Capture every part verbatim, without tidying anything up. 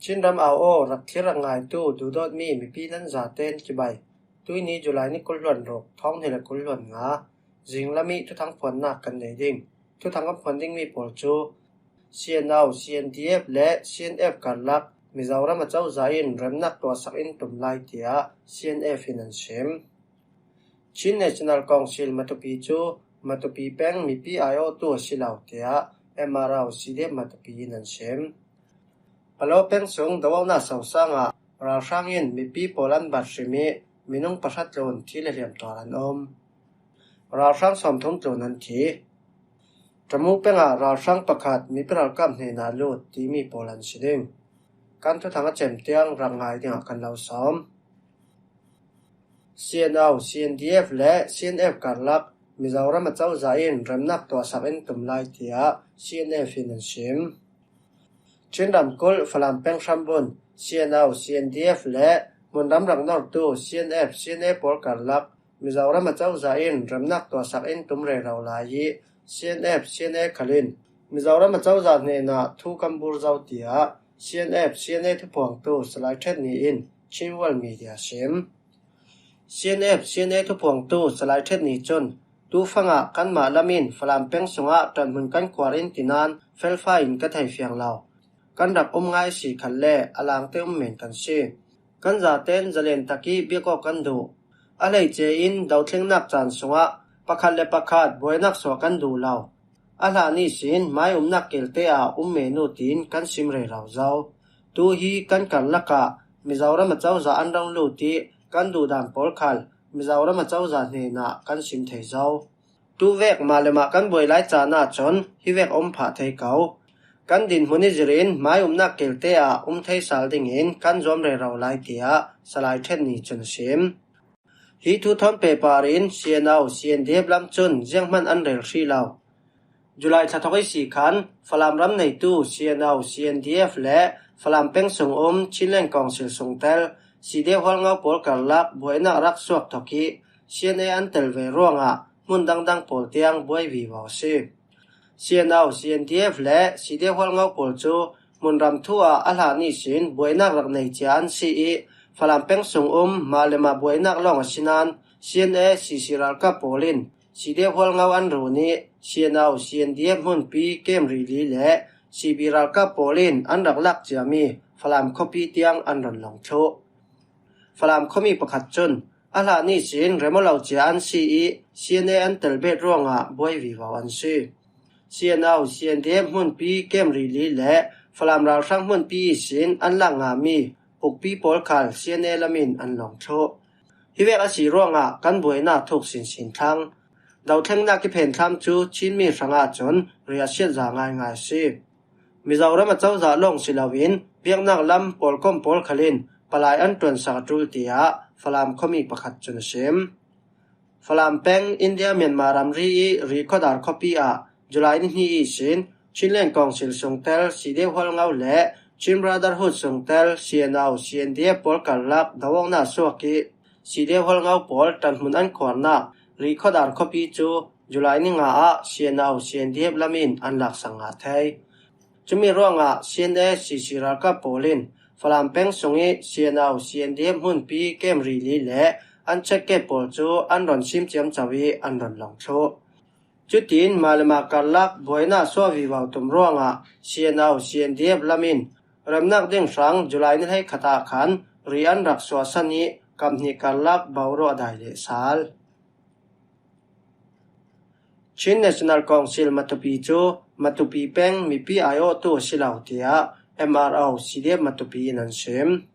Chin ram au aw rak thlir rak ngaitu duhdawtmi mipi nan zaten kibai. Tuini July ni kul hluan ruk, thawng hnih le kul hluan nga, zinglam i thuthang phuannak kan nei ding. Thuthang kan phuan dingmi pawl cu C N O, C N D F le C N F karlak Mizoram acozah in remnak tuahsak in tum lai, tiah C N F in an sim. Chin National Council Matupi cu Matupi peng mipi aiawhtu a si lo, tiah M R O C D F Matupi in an sim. Palo peng sung dohona sosang ah ralhrang in mipi pawl an bat hrim i minung pahra tlun thi le hliam tuar an um. Ralhrang sawmthum tlun an thi. Tamu peng ah ralhrang pakhat mipi ralkap hnenah lut timi pawl an si ding. Kan thuthang a cem tiang rak ngai dingah kan lo sawm. C N O, C N D F le C N F karlak Mizoram acozah in remnak tuahsak in tum lai, tiah C N F in an sim. Chin ramkulh Falam peng hrambun C N O, C N D F le hmunram rak nortu C N F, C N A pawl karlak Mizoram acozah in remnak tuahsak in tum rero lai i C N F, C N A khal in Mizoram acozah hnenah thu kan bur zo, tiah C N F, C N A thuphuangtu Salai Ṭhet Ni in Chin World Media sim. C N F, C N A thuphuangtu Salai Ṭhet Ni cun, tufangah kanmah lam in Falam peng sungah ṭanhmun kan kuar in tinan felfai in ka thei fiang lo. Kan rak um ngai si khalle a langte um men kan si. Kan zaten zalen tak i biak awk kan duh. A hleice in dothlengnak caan sungah pakhat le pakhat buainak suah kan duh lo. A hlan ihsin mai umnak kelte ah um men uh, tiin kan sim rero zo. Tu hi kan karlak ah Mizoram acozah an rung lut i kan duhdan pawl khal Mizoram acozah hnenah kan sim thei zo. Tu vek mah le mah kan buai lai caan ahcun hi vek a um phah thei ko. Kan dinhmun i zir in mai umnak kelte ah um thei sal dingin kan zuam rero lai, tiah Salai Ṭhet Ni cun a sim. Hi thu thawn pehpar in C N O, C N D F lam cun zianghman an rel hrih lo. July thla thawk ihsi khan Falam ram neitu C N O, C N D F le Falam peng sung um Chinland Council sungtel C D F hualngo pawl karlak buainak rak suak thawk i C N A an tel ve ruangah hmun dangdang pawl tiang buai vivo a si. C N O, C N D F le C D F hualngo pawl cu hmunram thu ah a hlan ihsin buainak rak nei cia an si i Falam peng sung um mah le mah buainak lawng a si nain C N A, C C ralkap pawl in C D F hualngo an run i C N O, C N D F hmunpi kem rili le C B ralkap pawl in an rak lak ciami Falam khuapi tiang an run long thluh. Falam khuami pakhat cun a hlan ihsin rem aw lo cia an si i C N A an tel bet ruangah buai vivo an si. C N O, C N D F hmunpi kem rili le Falam ralhrang hmunpi ihsin an lak ngami ukpi pawl khal C N A lam in an long thluh. Hi vek a si ruangah kan buainak thuk sinsin thlang. Dothlengnak kiphen thlam cu Chinmi hrangah cun riahsiat za ngaingai a si. Mizoram acozah lawng si loin biaknak lam pawlkom pawl khal in palai an ṭuansak a ṭul, tiah Falam khuami pakhat cun a sim. Falam peng India Myanmar ramri i Rihkhawdar khuapi ah July ni hnih ihsin Chinland Council sungtel C D F hualngo le Chin Brotherhood sungtel C N O, C N D F pawl karlak dohona suak i C D F hualngo pawl ṭanhmun an khuarnak Rihkhawdar khuapi cu July ni nga ah C N O, C N D F lam in an laksak ngah thei. Cumi ruangah C N A, C C ralkap pawl in Falam peng sung i C N O, C N D F hmunpi kem rili le an check gate pawl cu an run sim ciamco i an run long thluh. Cutin mah le mah karlak buainak suah vivo tum ruangah C N O, C N D F lam in remnak ding hrang July ni hleikhat ah khan ri an rak suahsan i kap hnih karlak boruah dai leh sal. Chin National Council Matupi cu Matupi peng mipi aiawhtu a si lo, tiah M R O C D F Matupi in an sim.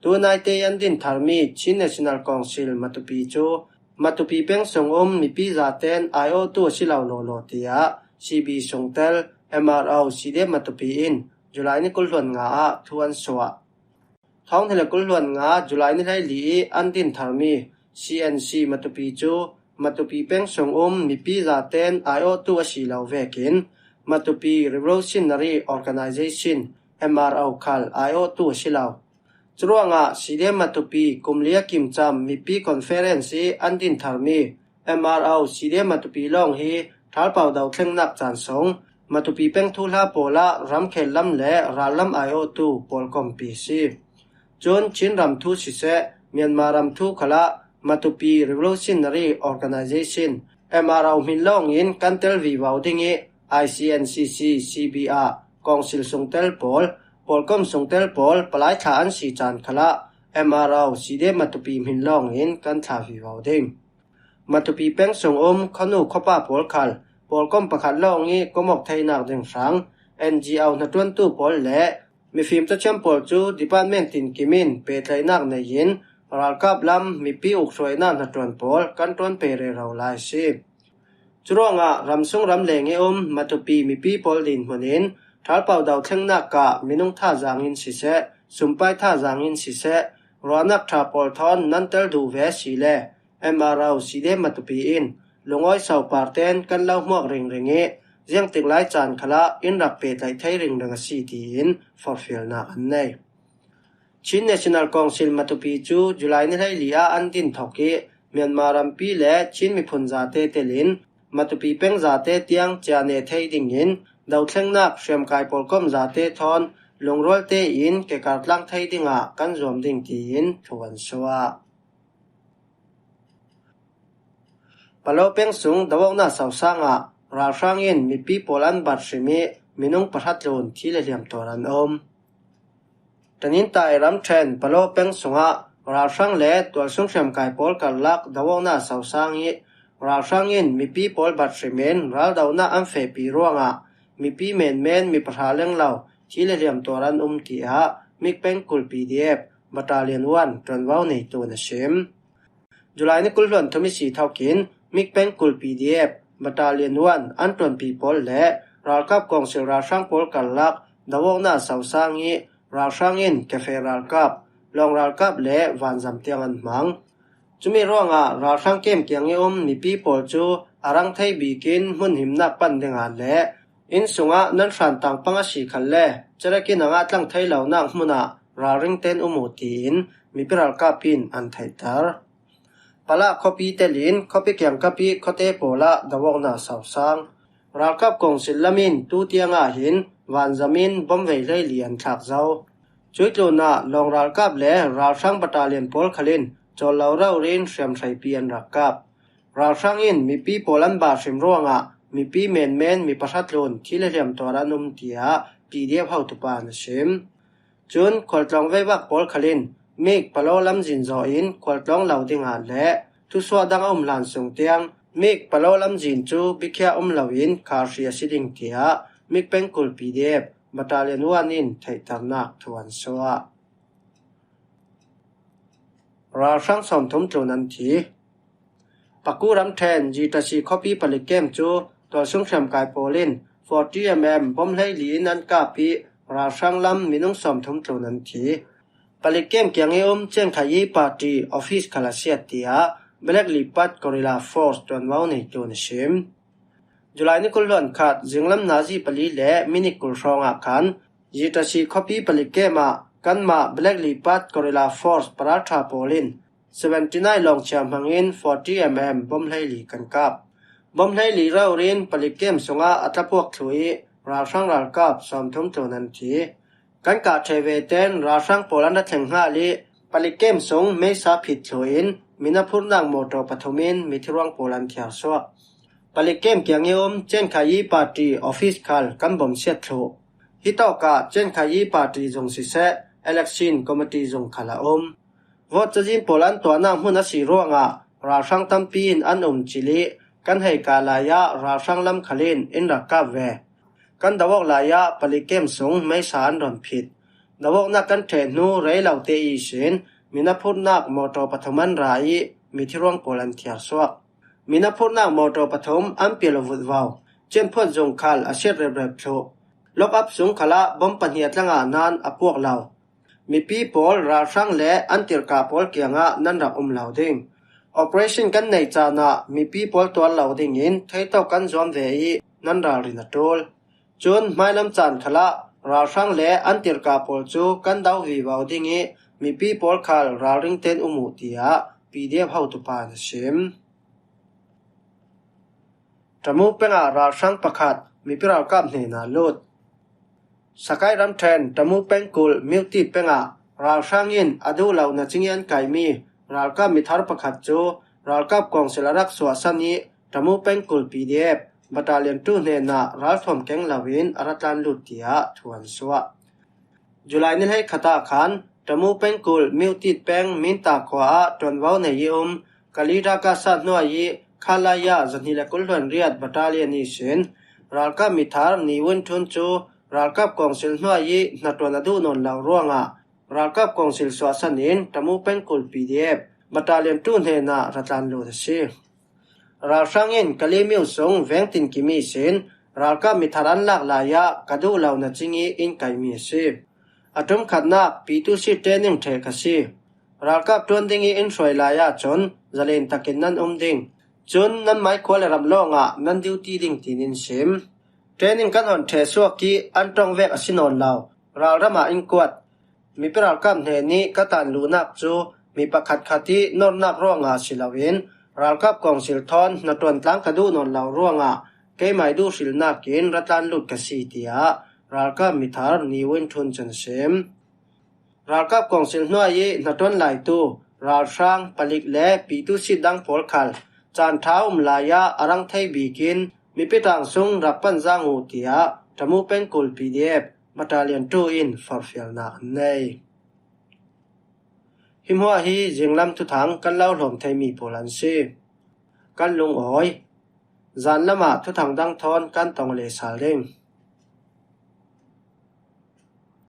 Tunaite an din tharmi Chin National Council Matupi cu Matupi peng sung um mipi zaten aiawhtu a si lo lawlaw, tiah C B sungtel M R O C D F Matupi in July ni kul hluan nga ah thu an suah. Thawng hnih le kul hluan nga July ni hleili i an din tharmi C N C Matupi cu Matupi peng sung um mipi zaten aiawhtu a si lo vekin Matupi Revolutionary Organization, M R O khal aiawhtu a si lo. Curuangah C D F Matupi kum li a kimcam mipi conference i an din tharmi M R O C D F Matupi lawng hi ṭhalpau dothlengnak caan sung Matupi peng thuhla pawlah ramkhel lam le rallam aiawtu pawlkom pi si. Cun Chin ram thu siseh, Myanmar ram thu khalah Matupi Revolutionary Organization, M R O hmin lawngin kan tel vivo ding ih, I C N C C C B ah kawngsil sungtel pawl, pawlkom sungtel pawl palai thla an si caan khalah M R O C D F Matupi hmin lawngin kan thla vivo ding. Matupi peng sung um khuanu khuapa pawl khal pawlkom pakhat lawng ih kom awk theinak ding hrang N G O hnaṭuantu pawl le mifim cathiam pawl cu department tinkim in pehtlaihnak nei in ralkap lam mipi ukhruainak hnaṭuan pawl kan ṭuan pe rero lai a si. Curuangah ramsung ramleng ih um Matupi mipi pawl dinhmun in ṭhalpau dothlengnak ah minung thazaang in siseh, sumpai thazaang in siseh, ruahnak ṭha pawl thawn nan tel duh ve asile M R O C D F Matupi in lungawi sopar ten kan lo hmuak ringring ih ziangtik lai caan khalah in rak pehtlaih thei ringring a si tiin forhfialnak an nei. Chin National Council Matupi cu July ni hleili ah an din thok ih Myanmar rampi le Chin miphun zate telin Matupi peng zate tiang cia ne thei dingin dothlengnak hriamkai pawlkom zate thawn lungrual tein kekar tlang thei dingah kan zuam ding tiin thu an suah. Palaw peng sung do awknak sosang ah ralhrang in mipi pawl an bat hrim ih minung pahra tlun thi le hliam tuar an um. Taninttai ramṭhen Palaw peng sungah ralhrang le tualsung hriamkai pawl karlak do awknak sosang ih ralhrang in mipi pawl bat hrim in raldonak an fehpi ruangah mipi menmen mi pahra lenglo thi le hliam tuar an um, tiah Mikpeng Kul P D F Battalion one ṭuanvo neitu in a sim. July ni kul hluan thum ihsi thokin Mikpeng Kul P D F Battalion one an ṭuanpi pawl le ralkap kawngsil ralhrang pawl karlak do awknak sosang ih ralhrang in cafe ralkap, lawng ralkap le vanzam tiang an hmang. Cumi ruangah ralhrang kem kiang ih um mipi pawl cu a rang thei bikin hmun himnak pan dingah le inn sungah nan hran tangpang a si khalle cerek in a ngah tlang thei lonak hmunah ralring ten um uh tiin mipi ralkap in an theihter. Palah khuapi telin khuapi kiangkap ih khuate pawlah do awknak sosang. Ralkap kawngsil lam in tu tiangah hin vanzam in bom vei hleili an thlak zo. Cuih tlunah lawng ralkap le ralhrang battalion pawl khalin cawllo rori in hriamhreipi an rak kap. Ralhrang in mipi pawl an bah hrim ruangah mipi menmen mi pahra tlun thi le hliam tuar an um, tiah P D F hotupa in a sim. Cun khualtlawng veivak pawl khalin Mik Palaw lamzin zawh in khualtlawng lo dingah le thusuah dang a um hlan sung tiang Mik Palaw lamzin cu bikhiah um loin khar hri a si ding, tiah Mikpeng Kul P D F Battalion one in theihternak thu an suah. Ralhrang sawmthum tlun an thi. Paku ramṭhen Zitasi khuapi palik kem cu tualsung hriamkai pawl in forty mm bom hleili in an kap ih ralhrang lam minung sawmthum tlun an thi. Palik kem kiang ih um Cienkhayi Party office khal a siat, tiah Black Leopard Guerrilla Force ṭuanvo neitu in a sim. July ni kul hluan khat zinglam nazi pali le minit kul hrawngah khan Zitasi khuapi palik kem ah kanmah Black Leopard Guerrilla Force paralṭha pawl in seventy nine lawngchia hmangin forty mm bom hleili kan kap. Bom hleili rori in palik kem sungah a tlapuak thluh ih ralhrang ralkap sawmthum tlun an thi. Kan kah ṭheh ve ten ralhrang pawl an ra thleng hngal ih palik kem sung meisa phit thluh in min a phurnak mawṭaw pathum in mithiruang pawl an thiar suak. Palik kem kiang ih um Cienkhayi Party office khal kan bom siat thluh. Hitawkah Cienkhayi Party zung siseh, election committee zung khal a um. Vote cazin pawl an tuahnak hmun a si ruangah ralhrang tampi in an um cil ih kan hei kah lai ah ralhrang lam khal in in rak kap ve. Kan do awk lai ah palik kem sung meisa an rawn phit. Do awknak kan ṭheh hnu rei lo te ihsin min a phurnak mawṭaw pathum an ra ih mithiruang pawl an thiar suak. Min a phurnak mawṭaw pathum an pial vutvo. Cianphuat zung khal a siat reprep thluh. Lockup sung khalah bom pahnih a tlangah nan a puak lo. Mipi pawl ralhrang le an tirhkah pawl kiangah nan rak um lo ding. Operation kan neih caan ah mipi pawl tuar lo dingin theitawk kan zuam ve ih nan ralrin a ṭul. Cun hmailam caan khalah ralhrang le an tirhkah pawl cu kan do vivo ding ih mipi pawl khal ralring ten um uh, tiah P D F hotupa in a sim. Tamu pengah ralhrang pakhat mipi ralkap hnenah lut. Sakai ramṭhen Tamu pengkulh Miutit pengah ralhrang in a duh lo na cingin kaimi ralkap mithar pakhat cu ralkap kawngsil a rak suahsan ih Tamu pengkulh P D F Battalion two hnenah ralthuam keng loin a ra tlan lut tiah thu an suah. July ni hleikhat ah khan Tamu pengkulh Miutit peng Minta khua ah ṭuanvo nei ih um Kalida Kasa hnuai ih Khalaya zahnih le kul hluan riat Battalion ihsin ralkap mithar Ni Win Ṭhun cu ralkap kawngsil hnuai ih hnaṭuan a duh nawn lo ruangah ralkap kawngsil suahsan in Tamu pengkulh P D F Battalion two hnenah ra tlan lut a si. Ralhrang in Kali Miu sung vengtin kim ihsin ralkap mithar an lak lai ah ka duh lo na cing ih in kaimi a si. A ṭumkhatnak P two C training ṭheh ka si. Ralkap ṭuan ding ih in hruai lai ahcun zalen takin nan um ding. Cun nan maikhua le ram lawngah nan duty ding tiin in sim. Training kan hon ṭheh suak ih an ṭong vek a si nawn lo. Ralram ah in kuat. Mipi ralkap hnenih ka tan luhnak cu mi pakhatkhat ih nornak ruangah si loin ralkap kawngsil thawn hnaṭuan tlang ka duh nawn lo ruangah keimai duh hrilnak in ra tlan lut ka si, tiah ralkap mithar Ni Win Ṭhun cun a sim. Ralkap kawngsil hnuai ih hnaṭuan laitu ralhrang palik le P two C dang pawl khal caan ṭha um lai ah a rang thei bik in mipi ṭaang sung rak pan zang uh, tiah Tamu pengkulh P D F Battalion two in forhfialnak an nei. Hi hmuah hi zinglam thuthang kan lo hlawm theimi pawl an si. Kan lungawi. Zanlam ah thuthang dang thawn kan tong le sal ding.